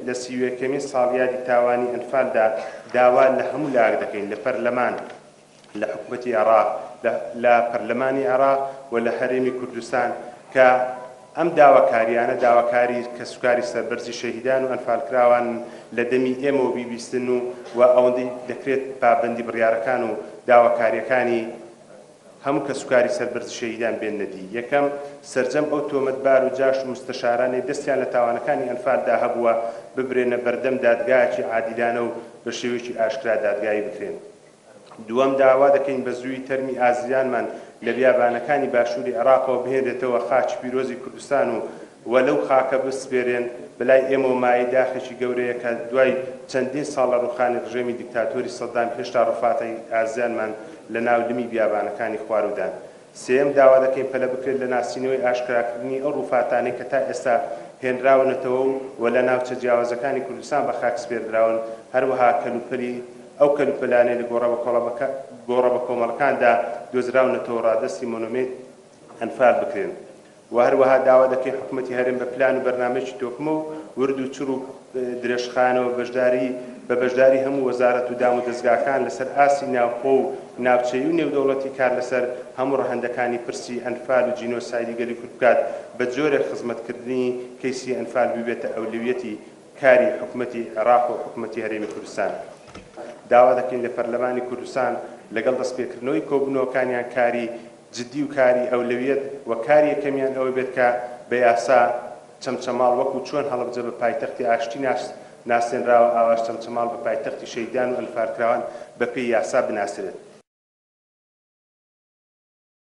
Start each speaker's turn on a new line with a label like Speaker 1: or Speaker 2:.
Speaker 1: لە 31ەمین ساڵیادی تاوانی ئەنفالدا داوا لە هەموو لایەک دەکەین لە پەرلەمان، لە حکومەتی عێراق، لە پەرلەمانی عێراق و لە هەرێمی کوردستان کە ئەم داواکارییانە داواکاری کەسوکاری سەربەرزی شەهیدان و ئەنفالکراوانن لە دەمی ئێمەوە بیبیستن و و ئەوەندەی دەکرێت پابەندی بڕیارەکان و داواکارییەکانی هەموو کەسوکاری سەربەرزی شەهیدان بێننە دی. یەکەم، سەرجەم ئەو تۆمەتبار و جاش و مستەشارانەی دەستیان لە تاوانەکانی ئەنفالدا هەبووە ببرێنە بەردەم دادگایەکی عادیلانە و بە شێوەیەکی ئاشکرا دادگایی بکرێن. دووەم، داوا دەکەین بە زوویی تەرمی ئازیزانمان لە بیابانەکانی باشووری عێراقەوە بهێنرێتەوە خاکی پیرۆزی کوردستان و و لەو خاکە بسپێرێن، بەلای ئێمەوە مایەی داخێکی گەورەیە کە دوای چەندین ساڵ لە ڕووخانی ڕژێمی دیکتاتۆری سەدام هێشتا ڕوفاتی ئازیزانمان لە ناو لمی بیابانەکانی خواروودان. سێیەم، داوا دەکەین پەلە بکرێت لە ناسینەوەی ئاشکراکردنی ئەو ڕووفاتانەی کە تا ئێستا هێنراونەتەوە و و لە ناوچە جیاوازەکانی کوردستان بە خاک سپێردراون، هەروەها کەلوپەلی ئەو کەلوپەلانەی لە گۆڕە بەکۆمەڵەکاندا دۆزراونەتەوە ڕادەستی مۆنۆمێنتی ئەنفال بکرێن. وە هەروەها داوا دەکەین حکومەتی هەرێم بە پلان و بەرنامەیەکی تۆکمە و ورد و چڕ و درێژخایەنەوە بەشداری بە بەشداری هەموو وەزارەت و دام و دەزگاکان لەسەر ئاستی ناوخۆ و ناوچەیی و نێودەوڵەتی کار لەسەر هەموو ڕەهەندەکانی پرسی ئەنفال و جینۆسایدی گەلی کورد بکات بە جۆرێک خزمەتکردنی کەیسی ئەنفال ببێتە ئەولەویەتی کاری حکومەتی عێراق و حکومەتی هەرێمی کوردستان. داوا دەکەین لە پەرلەمانی کوردستان لەگەڵ دەستپێکردنەوەی کۆبوونەوەکانیان کاری جدی و کاری ئەولەویەت و کاری یەکەمیان ئەوە بێت کە بە یاسا چەمچەماڵ وەکو چۆن هەڵەبجە بە پایتەختی ئاشتی ناسێنراوە ئاواش چەمچەماڵ بە پایتەختی شەهیدان و ئەنفالکراوان بە پێی یاسا بناسرێت.